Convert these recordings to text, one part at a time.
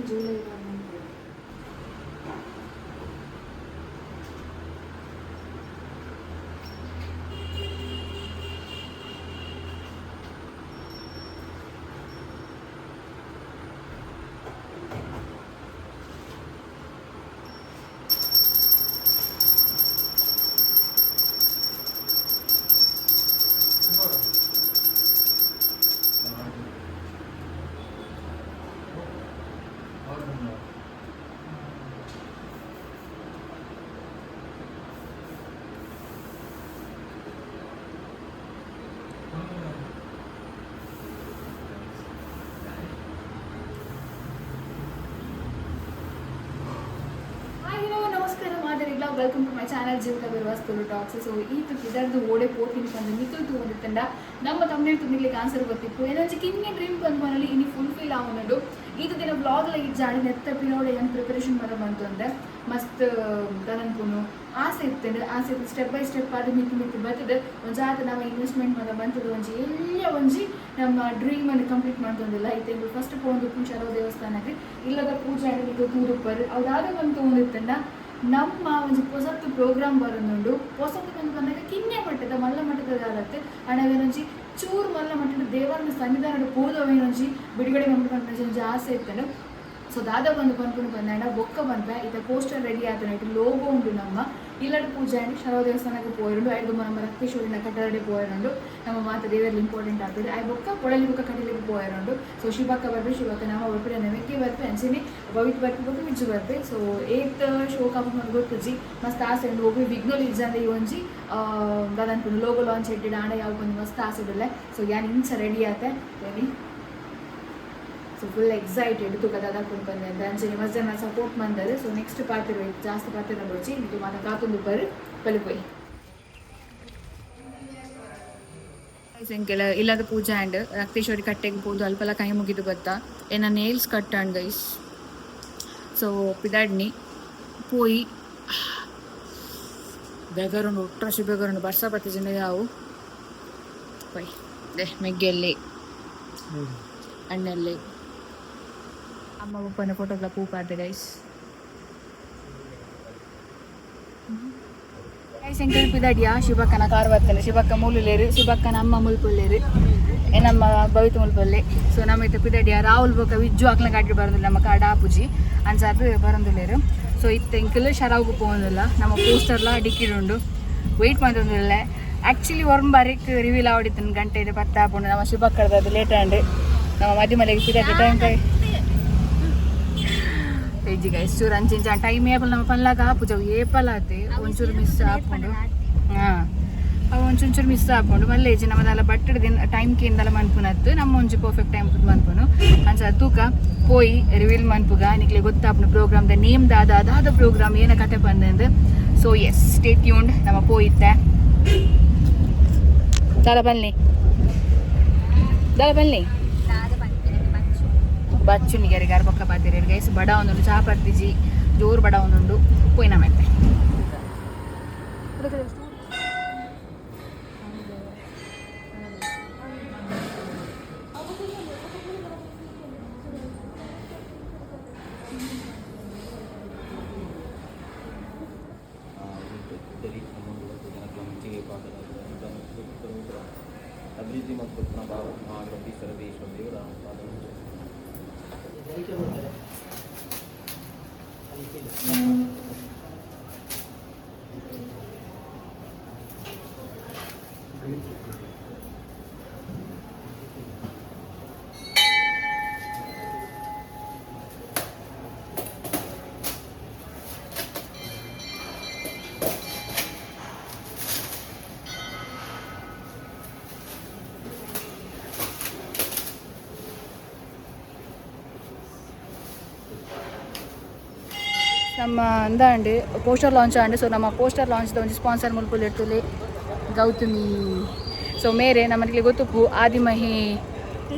July. Hi, hello, ನಮಸ್ಕಾರ ಮಾದರಿಲ್ಲ. Welcome to my channel ಜೀವಿತ ಬಿರ್ವಾಸ್ Tulu tax. ಸೊ ಈ ಇದರದ್ದು ಓಡೆ ಪೋತಿನಿ ಬಂದು ನಿಖಿಲ್ ತೂವಂದಿತ್ತಂಡ ನಮ್ಮ ತಮ್ಮನೇ ತುನಿಗ್ಲಿಕ್ಕೆ ಆನ್ಸರ್ ಗೊತ್ತಿತ್ತು. ಏನೊಂಚಿ ಕಿನ್ನೆ ಡ್ರೀಮ್ ಬಂದು ಮನೇಲಿ ಇನಿ ಫುಲ್ಫಿಲ್ ಆವನಡು. ಇದು ದಿನ ವ್ಲಾಗ್ ಲೈಕ್ ಜಾಡಿ ನೆತ್ತ ಪಿರೋಡೆ ಏನು ಪ್ರಿಪರೇಷನ್ ಮರ ಬಂತು ಅಂದ್ರೆ ಮಸ್ತ್ ದನನ್ಪುನು ಆಸೆ ಇತ್ತು. ಆಸೆ ಇತ್ತು, ಸ್ಟೆಪ್ ಬೈ ಸ್ಟೆಪ್ ಅದು ಮಿತ್ತು ಮಿತ್ತು ಬರ್ತದೆ. ಒಂಜಾತ ನಮ್ಮ ಇನ್ವೆಸ್ಟ್ಮೆಂಟ್ ಮಾಡ ಬಂತದೆ. ಒಂಜಿ ಎಲ್ಲ ಒಂಜಿ ನಮ್ಮ ಡ್ರೀಮ್ ಅನ್ನು ಕಂಪ್ಲೀಟ್ ಮಾಡ್ತೊಂದಿಲ್ಲ. ಇತ್ತೆ ಫಸ್ಟ್ ಪೋಂದು ಪುಂಚಾರೋ ದೇವಸ್ಥಾನಕ್ಕೆ ಇಲ್ಲದ ಪೂಜೆ ತೂದುಪ್ಪರು ಅದಾದ ಒಂದು ತಗೊಂಡಿತ್ತಂಡ ನಮ್ಮ ಒಂಜಿ ಪೊಸತ್ತು ಪ್ರೋಗ್ರಾಮ್ ಬರೋದುಂಡು. ಪೊಸತ್ತು ಬಂದು ಬಂದಾಗ ಕಿನ್ನೆ ಮಟ್ಟದ ಮಲ್ಲ ಮಟ್ಟದ ಆಲತ್ತೆ ಅಣವೇನೊಂಜಿ ಚೂರು ಮಲ್ಲ ಮಟ್ಟದ ದೇವರನ್ನ ಸನ್ನಿಧಾನದ ಪೋದವೇನೊಂಜಿ ಬಿಡುಗಡೆ ಮಾಡ್ಕೊಂಡು ಒಂಜಿ ಆಸೆ ಇತ್ತಂಡು. ಸೊ ದಾದ ಬಂದು ಪನ್ಪುನು ಬಂದಾಂಡ ಬೊಕ್ಕ ಬಂದ ಇತ್ತ ಪೋಸ್ಟರ್ ರೆಡಿ ಆತನ ಇಟ್ಟು ಲೋಗೋ ಉಂಡು. ನಮ್ಮ ಇಲ್ಲಡ ಪೂಜೆ ಆಂಡ್ ಶರವ ದೇವಸ್ಥಾನಕ್ಕೆ ಪೋಯರುಂಡು. ಐದು ನಮ್ಮ ರಕ್ತೇಶ್ವರಿನ ಕಟ್ಟಡಡೆ ಪೋಯರುಂಡು. ನಮ್ಮ ಮಾತ ದೇವರಲ್ಲಿ ಇಂಪಾರ್ಟೆಂಟ್ ಆಗ್ತದೆ. ಆಯ್ ಬೊಕ್ಕ ಕೊಡಲಿ ಬೊಕ್ಕ ಕಟ್ಟಲಿಗೆ ಪೋಯರುಂಡು. ಸೊ ಶಿವಕ್ಕ ಬರ್ಪೆ, ಶಿವಕ್ಕ ನಮ್ಮ ಬರ್ಪೆ, ನಮಕ್ಕೆ ಬರ್ಪೆ, ಅಂಚೆನೆ ಭವಿತ್ ಬರ್ಪೆ, ಬೊಕ್ಕ ವಿಜ್ಜು ಬರ್ಪೆ. ಸೊ ಏತ್ ಶೋಕ ಗೊತ್ತುಜಿ, ಮಸ್ತ್ ಆಸೆ ಉಂಡು. ಒಬ್ಬ ವಿಘ್ನೋಲಿ ಇಜ್ಜಂದೆ ಈ ಒಂಜಿ ದಾದನ್ಪುಂಡು ಲೋಗೋ ಲಾಂಚ್ ಇಟ್ಟಿಡ ಆಂಡ ಯಾವ ಒಂದು ಮಸ್ತ್ ಆಸೆ ಉಂಡಲ್ಲ. ಸೊ ಯಾನ್ ಇಂಚ ರೆಡಿ ಆತೆ ಹೇಳಿ. ಸೊ ಫುಲ್ ಎಕ್ಸೈಟೆಡ್ ತುಕ ದಾದ ಬಂದೆ ಅಂತ. ಅಂಚನೆ ಮಸ್ತ್ ಜನ ಸಪೋರ್ಟ್ ಬಂದರೆ. ಸೊ ನೆಕ್ಸ್ಟ್ ಪಾತ್ರ ಜಾಸ್ತಿ ಪಾತ್ರ ಬೊಡ್ಚಿ, ನಿಕ್ಲು ಮಾತ ಕಾತೊಂದು ಬರ್ ಬಲಿ ಎಂಕೆಲ ಇಲ್ಲದ ಪೂಜೆ ಆ್ಯಂಡ್ ರಕ್ತೇಶ್ವರಿ ಕಟ್ಟೆಗೆ ಪೋದು ಅಲ್ಪಲ ಕೈ ಮುಗಿದು ಬತ್ತ. ಏನ ನೇಲ್ಸ್ ಕಟ್ ಆಂಡ್ ಗೈಸ್. ಸೊ ಪಿದಾಡ್ನಿ ಪೋಯಿ ಬೆಗರುಂಡು, ಒಟ್ರಾಶಿ ಬೆಗರುಂಡು. ಬರ್ಸ ಬತ್ತಿ ಜನ ಯಾವು ಪೋಯ್ ದೆ ಮೆಗ್ಗೆಲ್ಲಿ ಅಣ್ಣಲ್ಲಿ ಅಮ್ಮ ಪಪ್ಪನ ಫೋಟೋಗಳ ಪೂ ಪಾಡ್ದೆ ಗೈಸ್. ಗೈಸ್, ಎಂಕಲ್ ಪಿದಾಡಿಯಾ. ಶಿವಕ್ಕನ ಕಾರ್ ಬರ್ತೇನೆ. ಶಿವಕ್ಕ ಮೂಲುಲೇರು, ಶಿವಕ್ಕನ ಅಮ್ಮ ಮುಲ್ಪುಲ್ಲೇರು, ನಮ್ಮ ಭವಿತ ಮುಲ್ಪಲ್ಲೆ. ಸೊ ನಮ್ಮ ಇತ್ತ ಪಿದಾಡಿಯ. ರಾಹುಲ್ ಬೊಕ್ಕ ವಿಜ್ಜು ಅಕ್ಲ ಗಾಡಿ ಬರಂದಿಲ್ಲ, ನಮ್ಮ ಕಾಡ ಆಪುಜಿ ಅಂಚಾದ್ ಬರಂದಿಲ್ಲೇರು. ಸೊ ಇತ್ತ ಎಂಕಲ್ ಶರಾವ್ಗೆ ಪೋವೊಂದಿಲ್ಲ. ನಮ್ಮ ಪೋಸ್ಟರ್ಲ ಡಿಕ್ಕಿಡ್ ಉಂಡು, ವೆಯ್ಟ್ ಮಾಡ್ತೊಂದಿಲ್ಲ. ಆ್ಯಕ್ಚುಲಿ ಒರ್ಂಬ ಬಾರಿಕ್ ರಿವೀಲ್ ಆವಡಿತ್ತನ ಗಂಟೆ ಇದೆ ಪತ್ತ ಆಪುಂಡು. ನಮ್ಮ ಶಿವಕ್ಕಡ್ದು ಅದು ಲೇಟ್ ಆಂಡ್. ನಮ್ಮ ಮಧ್ಯಮಲೆಗೆ ಪಿದಾಡಿ ಟೈಮ್ ಕೈ ಇಜ್ಜಿ ಗೈಸ್, ಚೂರು ಅಂಚಿಂಚ ಟೈಮ್ ಏಪಲ್ ನಮ್ಮ ಪನ್ಲಾಗ ಆಪುಜ. ಏಪಲ್ ಆತೆ ಒಂಚೂರು ಮಿಸ್ ಆಪುಂಡು. ಹಾಂ, ಅವು ಒಂಚೂರು ಮಿಸ್ ಆಪುಂಡು. ಮಲ್ಲೆ ಇಜ್ಜಿ, ನಮ್ಮದೆಲ್ಲ ಬಟ್ಟೆಡ್ ದಿನ ಟೈಮ್ ಕೇಂದಲ ಮನ್ಪುನತ್ತು. ನಮ್ಮ ಒಂಜಿ ಪರ್ಫೆಕ್ಟ್ ಟೈಮ್ ಮನ್ಪುನು. ಅಂಚ ತೂಕ ಪೋಯಿ ರಿವೀಲ್ ಮನ್ಪುಗ. ನಿಕ್ಲೆ ಗೊತ್ತಾಪುಂಡು ಪ್ರೋಗ್ರಾಮ್ the name ದಾದ, ಅದಾದ ಪ್ರೋಗ್ರಾಮ್ ಏನ ಕತೆ ಬಂದಂದು. ಸೊ ಎಸ್, ಸ್ಟೇ ಟ್ಯೂನ್ಡ್. ನಮ್ಮ ಪೋಯಿತ್ತೆ. ದಾದ ಬನ್ನಿ, ದಾದ ಬನ್ನಿ. ಬಚ್ಚು ನಿಗರಿ ಗರ್ಬಕ್ಕ ಪಾತಿರಿ ಗೈಸ್. ಬಡ ಒಂದುಂಡು, ಚಾ ಪರ್ತಿಜಿ, ಜೋರು ಬಡ ಒಂದುಂಡು. ಪೋಯಿನ ಮೆತ್ತೆ. ಅಭಿವೃದ್ಧಿ ಮತ್ತು ಮಹಾಕವಿ ಸರ್ವೇಶ್ವರ ದೇವರ ನಮ್ಮ ಅಂದಾಂಡ್ ಪೋಸ್ಟರ್ ಲಾಂಚ್ ಆಂಡ್. ಸೊ ನಮ್ಮ ಪೋಸ್ಟರ್ ಲಾಂಚ್ ಒಂಜಿ ಸ್ಪಾನ್ಸರ್ ಮುಲ್ಪುಲ್ ಇರ್ತುಲೆ ಗೌತಮಿ. ಸೊ ಮೇರೆ ನಮ್ಮನಿಗೆ ಗೊತ್ತುಪ್ಪು ಆದಿಮಹಿ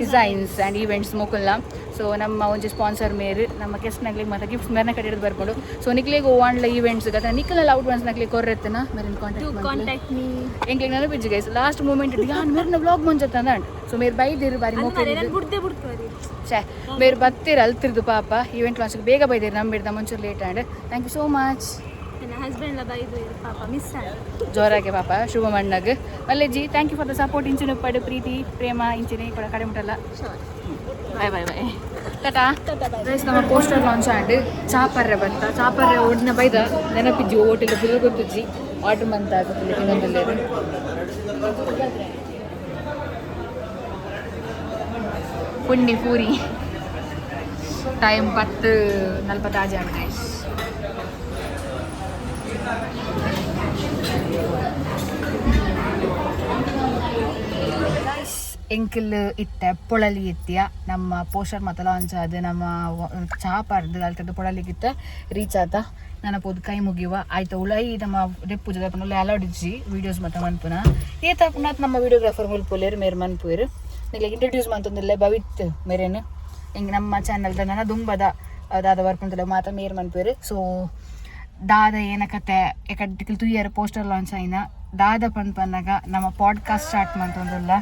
ಡಿಸೈನ್ಸ್ ಆ್ಯಂಡ್ ಈವೆಂಟ್ಸ್ ಮೊಕುಲ್ನ. ಸೊ ನಮ್ಮ ಒಂಜಿ ಸ್ಪಾನ್ಸರ್ ಮೇರ್ ನಮ್ಮ ಗೆಸ್ಟ್ ನಗ್ಲಿಗೆ ಮತ್ತೆ ಗಿಫ್ಟ್ಸ್ ಮೇರ್ನ ಕಡೆ ಹಿಡಿದು ಬರ್ಕೊಂಡು. ಸೊ ನಿಕ್ಲೆಗ್ ಓವಾಂಡ್ಲ ಈವೆಂಟ್ಸ್ ಅಥವಾ ನಿಕ್ಕಲ ಲೌಡ್ ಒನ್ಸ್ ನಕ್ಲಿ ಕೊರ್ರೆತ್ತನ ಮೇರಿನ ಕಾಂಟ್ಯಾಕ್ಟ್. Contact me. ಎಂಕ್ಲೆಗ್ ನೆನಪಿಜ್ಜಿ ಗೈಸ್, ಲಾಸ್ಟ್ ಮೂಮೆಂಟ್ ಯಾನ್ ಮೇರ್ನ ವ್ಲಾಗ್ ಮಂಜತ್ತಂದ. ಸೊ ಮೇರ್ ಬೈದಿರು ಬಾರಿ ಮೋಕೆ. ನಾನು ಬುಡ್ದೆ ಬಿಡ್ತಾರೆ. ಛೇ, ಮೇರ್ ಬತ್ತೀರ ಅಲ್ತಿರ್ದು ಪಾಪ. ಈವೆಂಟ್ ಲಾಂಚ್ಗೆ ಬೇಗ ಬೈದಿರು, ನಮ್ಮ ಬಿಡ್ದ ಮುಂಚೂರು late. And thank you so much. ನನ್ನ ಹಸ್ಬೆಂಡ್ ಬೈದು ಪಾಪ, ಮಿಸ್ ಆಯ್ತು. ಜೋರಾಗೆ ಪಾಪ ಶುಭ ಮಣ್ಣಗ್ ಮಲ್ಲೆಜ್ಜಿ. Thank you for the support. ಇಂಚಿನ ಪಡು ಪ್ರೀತಿ ಪ್ರೇಮ ಇಂಚಿನ ಕೂಡ ಕಡೆ ಮುಟ್ಟಲ್ಲ. Bye bye bye, tata. Guys, ನಮ್ಮ ಪೋಸ್ಟರ್ ಲಾಂಚ್ ಆಂಡ್ ಚಾಪರ್ರೆ ಬಂತ. ಚಾಪರ್ರೆ ಓಡಿನ ಬೈದ ನೆನಪಿಜ್ಜಿ. ಹೋಟೆಲ್ ಫುಲ್ ಗೊತ್ತುಜ್ಜಿ. ಆರ್ಡರ್ ಮಂತ ಆಗುತ್ತಿಲ್ಲ ಇನ್ನೊಂದಲ್ಲಿ. ಪುಣ್ಣಿ ಪೂರಿ. Time 10:46 and guys. ಎಂಕಿಲ್ ಇತ್ತೆ ಪೊಳಲಿ ಎತ್ತಿಯ. ನಮ್ಮ ಪೋಸ್ಟರ್ ಮಾತ ಲಾಂಚ್ ಆದ ನಮ್ಮ ಚಾ ಪರ್ದು ಅಲ್ತದ್ದು ಪೊಳಲಿಗಿತ್ತ ರೀಚ್ ಆತ. ನನ್ನ ಪೋದು ಕೈ ಮುಗಿಯುವ ಆಯ್ತು. ಉಳೈ ನಮ್ಮ ದೆಪ್ಪು ಜದ ಅಲೌಡ್ ಇಜ್ಜಿ ವೀಡಿಯೋಸ್ ಮಾತ ಮನ್ಪುನ. ಏತಾಪುನಾತ್ ನಮ್ಮ ವಿಡಿಯೋಗ್ರಾಫರ್ ಮುಲ್ಪುಲೇರು ಮೇರ್ ಮನ್ಪುವೆರು. ನಿಕ್ಲೆಗ್ ಇಂಟ್ರೊಡ್ಯೂಸ್ ಮಂತೊಂದಿಲ್ಲ ಭವಿತ್ ಮೇರೇನು. ಹಿಂಗೆ ನಮ್ಮ ಚಾನಲ್ದ ನನ್ನ ದುಂಬದ ದಾದ ಬರ್ಪುಂತಲ್ಲ ಮಾತ ಮೇರ್ ಮನ್ಪುವೆರು. ಸೊ ದಾದ ಏನ ಕತೆ ಎಕಡೆ ತುಯ್ಯರ ಪೋಸ್ಟರ್ ಲಾಂಚ್ ಆಯಿನ ದಾದ ಪನ್ಪನ್ನಗ ನಮ್ಮ ಪಾಡ್ಕಾಸ್ಟ್ ಸ್ಟಾರ್ಟ್ ಮಂತೊಂದುಲ್ಲ.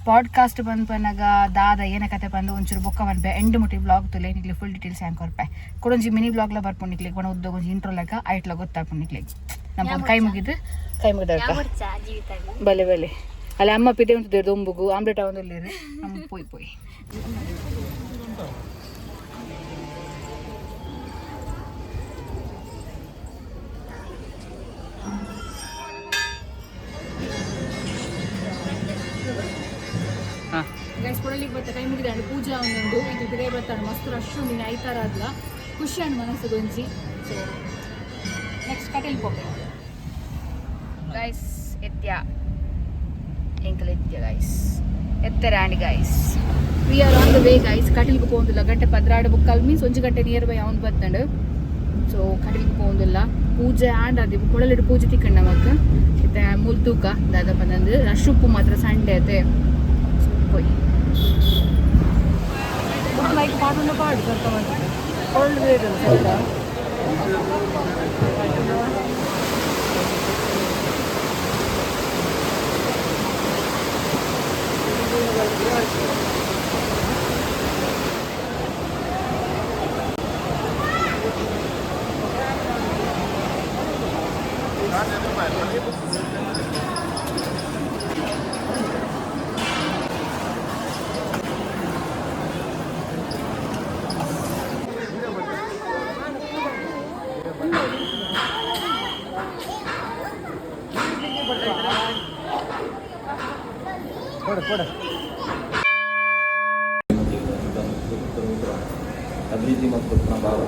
ಪಾಡ್ಕಾಸ್ಟ್ ಪನ್ಪನ್ನಗ ದಾದ ಏನ ಕತೆ ಬಂದು ಒಂಚೂರು ಬೊಕ್ಕ ಪನ್ಪೆ. ಎಂಡ್ ಮುಟ್ಟಿ ಬ್ಲಾಗ್ ತುಲೆ, ನಿಕ್ಲೆ ಫುಲ್ ಡೀಟೇಲ್ಸ್ ಹ್ಯಾಂಗ್ ಕೊರ್ಪೆ. ಕೊಡೊಂಜಿ ಮಿನಿ ಬ್ಲಾಗ್ಲ ಬರ್ಪುಂಡು ನಿಕ್ಲೆ. ಕೊಣ ಉದ್ದ ಒಂಜಿ ಇಂಟ್ರೋ ಲೆಕ್ಕ ಐಟ್ಲ ಗೊತ್ತಾಪುಂಡು ನಿಕ್ಲೆ. ನಮ್ಮ ಕೈ ಮುಗಿದು ಕೈ ಮುಗಿದ. ಜೀವಿತ. ಬಲೆ ಬಲೆ. ಅಲ್ಲಿ ಅಮ್ಮ ಪಿದೆ ಉಂಟು ದೊಂಬುಗು ಆಮ್ಲೆಟ್ ಆವೊಂದುಲ್ಲೆರ್. ನಮ್ಮ ಪೋಯಿ ಪೋಯಿ. ಗೈಸ್, ಕೊಡಲಿಕ್ಕೆ ಬತ್ತ ಕೈ ಮುಗಿದಾಂಡು. ಪೂಜಾ ಒಂದೊಂದು ಇದು ಪಿದೆ ಬರ್ತಾನೆ. ಮಸ್ತ್ ರಶ್ ಉಂಡು. ಇನ್ನು ಐತಾರ ಆದ್ಲ ಖುಷಿ ಅಂಡ್ ಮನಸ್ಸು ಒಂಜಿ. ಸೊ ನೆಕ್ಸ್ಟ್ ಕಟೀಲ್ ಪೋಪೆ ಗೈಸ್. ಎತ್ಯ ಎಂಕಲ್ ಎತ್ಯ ಗೈಸ್, ಎತ್ತರ and guys, we are on the way guys. ಕಟೀಲ್ಗೆ ಪೋಂದಿಲ್ಲ. ಗಂಟೆ 12:45 ಮೀನ್ಸ್ 1 ಗಂಟೆ ನಿಯರ್ ಬೈ ಅವ್ನು ಬತ್ತಂಡು. ಸೊ ಕಟೀಲ್ಗೆ ಪೋಂದಿಲ್ಲ. ಪೂಜೆ ಆಂಡ್ ಅದು ಕೊಳಲಿಡು ಪೂಜೆ ತಿಕ್ಕಂಡ ನಮಕ್. ಇತ್ತೆ ಮೂಲ್ ತೂಕ ದಾದ ಪಂದಂದು. ರಶ್ ಉಪ್ಪು ಮಾತ್ರ ಸಂಡೆ ಅತೆ. ಸೊ ಪೋಯ್. ಲೈಕ್ ಪಾಡುನ ಪಾಡು ಸ್ವಲ್ಪ ಒಳ್ಳೆ ಬೇರೆ ಸ್ವಲ್ಪ. ಅಭಿವೃದ್ಧಿ ಮತ್ತು ಪ್ರಭಾವ.